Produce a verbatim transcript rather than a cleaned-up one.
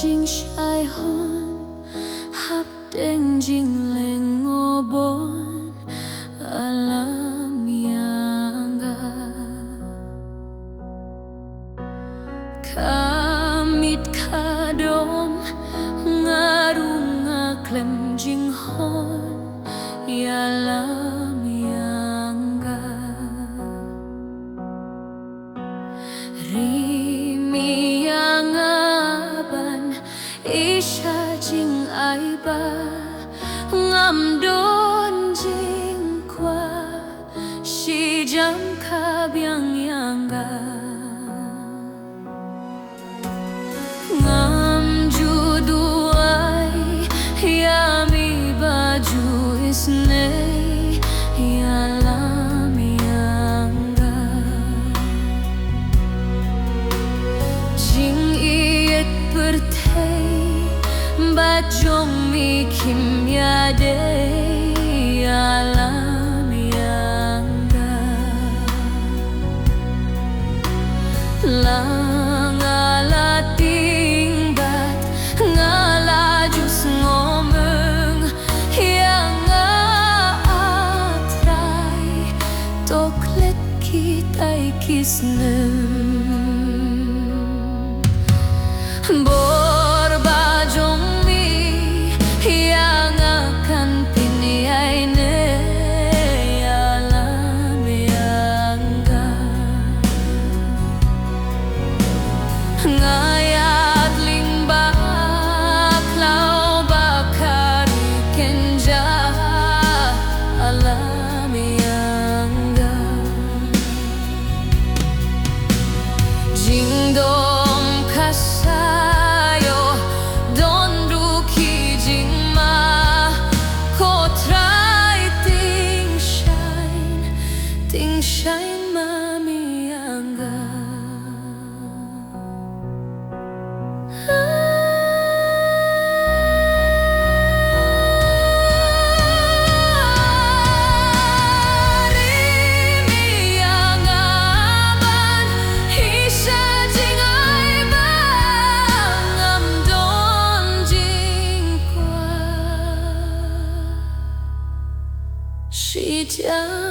jingshai hon hapdeng jinglyngngoh bun alam ïa nga. Ka miet ka dom nga rung, nga khlem jinghon ïalam ïa nga. Rim ïa nga ban ïeit sha jingai ba ngam don jingkwah, shi jam ka biang ïa nga. Ngam ju duwai ïa me ba ju isynei ïalam ïa nga. Jingïeit pyrthei bad jong me kim ïadei ïalam ïa nga. La nga la tieng bad nga la ju sngewmeng ïa nga, ah Trai, to klet kitai ki snem. Bor ba jong me ïa nga kan pynïaineh ïalam ïa nga. Nga ïaid lyngba khlaw ba ka ri kynjah, alam ïa nga. Jingdom ka sa ïoh don ruh ki jingma, ko Trai, tyngshaiñ, tyngshaiñ ma me ïa nga. Rim ïa nga ban ïeit sha jingai ba ngam don jingkwah, shi jam